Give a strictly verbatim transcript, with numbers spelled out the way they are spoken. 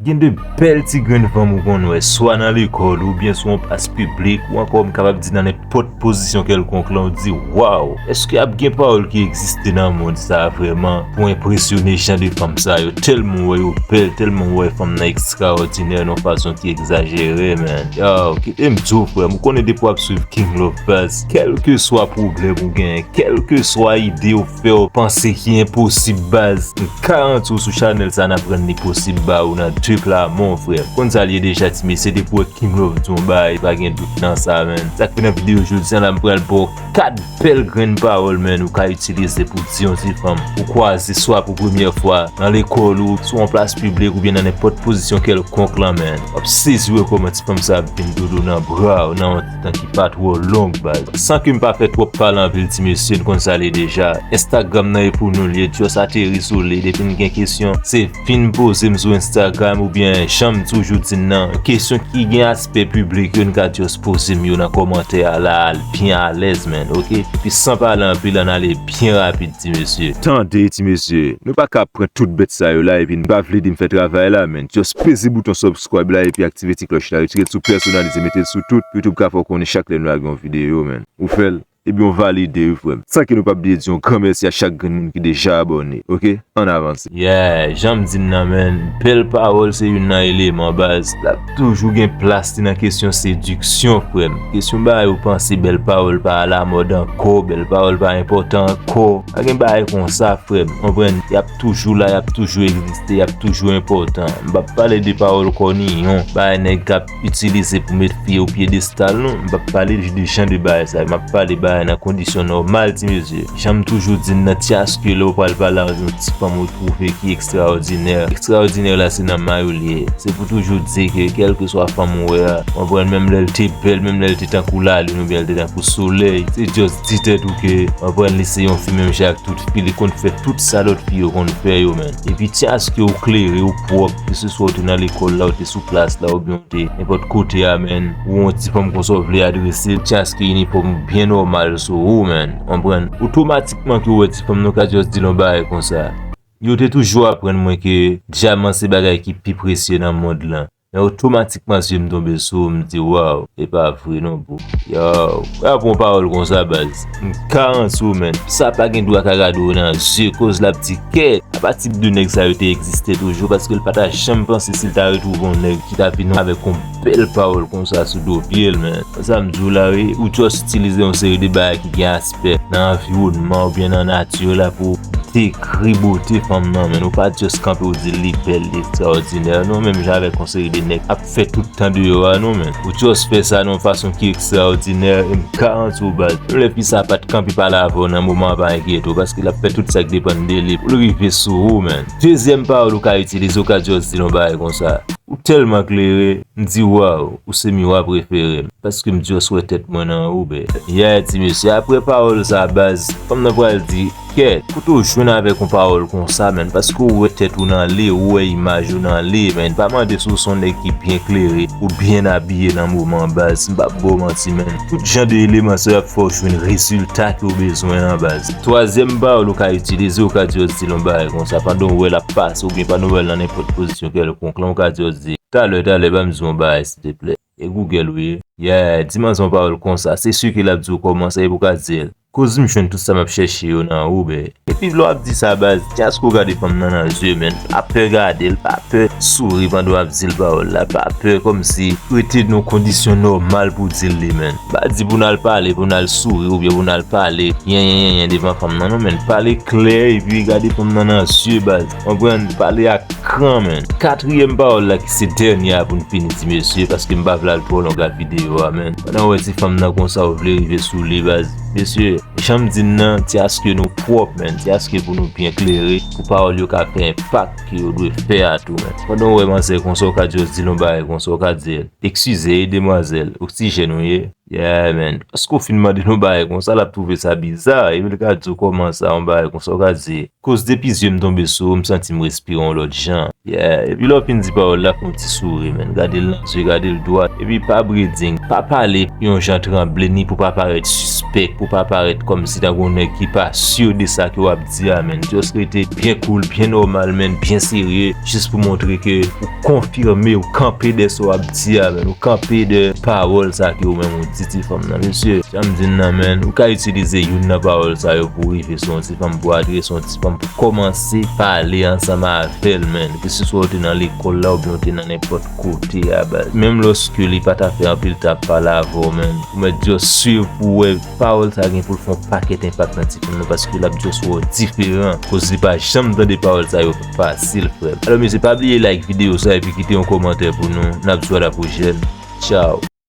Gen de bèl ti grenn fanm ou konn wè, swa nan lekòl oubyen sou yon plas piblik, ou ankò m kapab di nan nenpòt pozisyon kèlkonk lan, ou di, "Waw, èske ap gen pawòl ki egziste nan mond sa a vrèman pou enpresyone jan de fanm sa yo?" Tèlman w wè yo bèl, tèlman w wè fanm nan ekstraòdinè nan yon fason ki egzajere, man. Yo, kite m di w, frè m, ou konnen depi w ap swiv King Love baz, kèlkeswa pwoblèm ou genyen, kèlkeswa ide ou fè w panse ki enposib baz, m garanti w sou chanèl sa n ap rann li posib ba ou nan de klamò, frè. Konn sa l ye deja, ti mesye, depi w wè King Love di yon bagay, pa gen dout nan sa, man. Sa k fè nan videyo jodi a la, m pral ba w kat bèl grenn pawòl, man, ou ka itilize pou di yon ti fanm ou kwaze swa pou premyè fwa nan lekòl ou, sou yon plas piblik oubyen nan nenpòt pozisyon kèlkonk lan, man. W ap sezi wè kòman ti fanm sa ap vin dodo nan bra w nan yon ti tan ki pa twò long, baz. San ke m pa fè twòp pale anpil, ti mesye, n konn sa l ye deja. Instagram nan e pou nou l ye, just ateri sou li. Depi n gen kesyon, se vin poze m sou Instagram oubyen jan m toujou di n nan, kesyon ki gen aspè piblik yo, n ka just poze m yo nan kòmantè a la, al byen alèz, man, oke? Epi san pale anpil, ann ale byen rapid, ti mesye. Tande, ti mesye, nou pa ka pran tout bèt sa yo la epi n pa vle di m fè travay la, man. Just peze bouton subscribe la epi aktive ti klòch la. Retire l sou pèsonalize, mete l sou tout, pou YouTube ka fè w konnen chak lè nou lage yon videyo, man. Ou fè l, ebyen w valide wi, frè m. San ke nou p ap bliye di yon gran mèsi a chak grenn moun ki deja abòne, oke? Ann avanse. Yeah, jan m di n nan, man, bèl pawòl se youn nan eleman baz. L ap toujou gen plas li nan kesyon sediksyon, frè m. Kesyon bagay ou panse bèl pawòl pa alamòd ankò, bèl pawòl pa enpòtan ankò. Pa gen bagay konsa, frè m. Konprann? Y ap toujou la, y ap toujou egziste, y ap toujou enpòtan. M p ap pale de pawòl kòniyon, bagay nèg k ap itilize pou met fi yo pyedestal, non. M p ap pale de jan de bagay sa yo. M ap pale bagay nan kondisyon nòmal, ti mesye. Jan m toujou di n nan, ti aske lè w pral pale ak yon ti fanm ou twouve ki ekstraòdinè, ekstraòdinè la se nan may ou li ye. Se pou toujou di ke kèlkeswa fanm ou wè a, konprann, menm lè l te bèl, menm lè l te tankou lalin oubyen l te tankou solèy, se just di tèt ou ke, konprann, li se yon fi menm jan ak tout fi, li konn fè tout sa lòt fi yo konn fè yo, man. Epi ti aske ou klere, ou pwòp, keseswa ou te nan lekòl la, ou te sou plas la, oubyen ou te nenpòt kote a, man, ou yon ti fanm konsa ou vle adrese l, ti aske inifòm ou byen nòmal sou ou, man. Konprann? Otomatikman ke ou wè ti fanm nan, ou ka just di l yon bagay konsa. Yo te toujou aprann mwen ke dyaman se bagay ki pi presye nan mond lan. Men otomatikman zye m tonbe sou ou, m di, "Waw, e pa vre non, bro." Yo, w ap yon pawòl konsa, baz. M garanti w, man. Sa pa gen dwa ka gade w nan zye, koz l ap di, "Kèt, apa tip de nèg sa yo te egziste toujou?" Paske l pa ta janm panse si l ta retwouve yon nèg ki ta vin avèk yon bèl pawòl konsa sou do pye l, man. Sa m di w la, wi, ou just itilize yon seri de bagay ki gen aspè nan anviwònman oubyen nan nati la pou dekri bote fanm nan, man. Ou pa just kanpe ou di li bèl, li ekstraòdinè, non, menm jan avèk yon seri de nèg ap fè tout tan deyò a, non, man. Ou just fè sa nan yon fason ki ekstraòdinè, e m garanti w, baz, menm lè fi sa pa t kanpe pale avè w nan moman an, pa enkyete w, paske l ap fè tout sa k depann de li pou l rive sou ou, man. Dezyèm pawòl ou ka itilize, ou ka just di l yon bagay konsa. Ou tèlman klere, m di, "Waw, ou se miwa prefere m." Paske m just wè tèt mwen nan ou, bè. Yeah, ti mesye, apre pawòl sa, baz, fanm nan pral di, "Kèt, kote w jwenn avèk yon pawòl konsa, man?" Paske ou wè tèt ou nan li, ou wè imaj ou nan li, man. Pa mande si w se yon nèg ki byen klere ou byen abiye nan moman, baz. M p ap ba w manti, man. Tout jan de eleman sa yo ap fè w jwenn rezilta ke w bezwen an, baz. Twazyèm pawòl ou ka itilize, ou ka just di l yon bagay konsa, pandan w wè l ap pase, oubyen pandan w wè l nan nenpòt pozisyon kèlkonk lan, ou ka just di, "Talè, talè, ban m di w yon bagay, silteplè." E Google ou ye? Yeah, di manzè yon pawòl konsa, se si ke l ap di w kòman sa, epi w ka di l, "Koz m jwenn tout sa m ap chèche yo nan ou, bè." Epi lè w ap di sa, baz, ti aske w gade fanm nan nan zye, man. Pa pè gade l, pa pè souri pandan w ap di l pawòl la, pa pè, kòmsi rete nan yon kondisyon nòmal pou w di l li, man. Pa di pou n al pale, pou n al souri, oubyen pou n al pale, yen, yen, yen, yen devan fanm nan, non, man. Pale klè, epi gade fanm nan nan zye, baz. Konprann? Pale ak kran, man. Katriyèm pawòl la ki se dènye a pou n fini, ti mesye, paske m pa vle al twò long ak videyo a, man. Pandan w wè ti fanm nan konsa, ou vle rive sou li, baz. Mesye, jan m di n nan, ti aske nou pwòp, man. Ti aske pou nou byen klere, pou pawòl yo ka fè enpak ke yo dwe fè a tou, man. Pandan w wè manzè konsa, ou ka just di l yon bagay konsa, ou ka di l, "Eskize, demwazèl, oksijèn ou ye?" Yeah, man. Paske w fin mande l yon bagay konsa, l ap twouve sa biza. Epi l ka di w kòman sa, yon bagay konsa, ou ka di, "Koz depi zye m tonbe sou ou, m santi m respire yon lòt jan." Yeah. Epi lè w fin di pawòl la, fè yon ti souri, man. Gade l nan zye, gade l dwat. Epi pa breeding, pa pale yon jan tranble, ni pou pa parèt sispèk, pou pa parèt kòmsi tankou yon nèg ki pa si de sa ke w ap di a, menn. Just rete byen cool, byen nòmal, menn, byen serye, jis pou montre ke ou konfime, ou kanpe dèyè sa w ap di a, menn. Ou kanpe dèyè pawòl sa ke ou menm ou di ti fanm nan. Mesye, jan m di n nan, menn, ou ka itilize youn nan pawòl sa yo pou rive sou yon ti fanm, pou adrese yon ti fanm, pou kòmanse pale ansanm avè l, menn. Keseswa w te nan lekòl la oubyen w te nan nenpòt kote a, baz. Menm lòske li pa ta fè anpil tan ap pale avè w, menn, ou mèt just swiv pou w wè pawòl sa gen pou l fè yon pakèt enpak nan ti fanm nan, paske l ap just wè w diferan, koz li pa janm tande pawòl sa yo fasil, frè m. Alò, mesye, pa bliye like videyo sa epi kite yon kòmantè pou nou. N ap di w a la pwochèn. Tchao.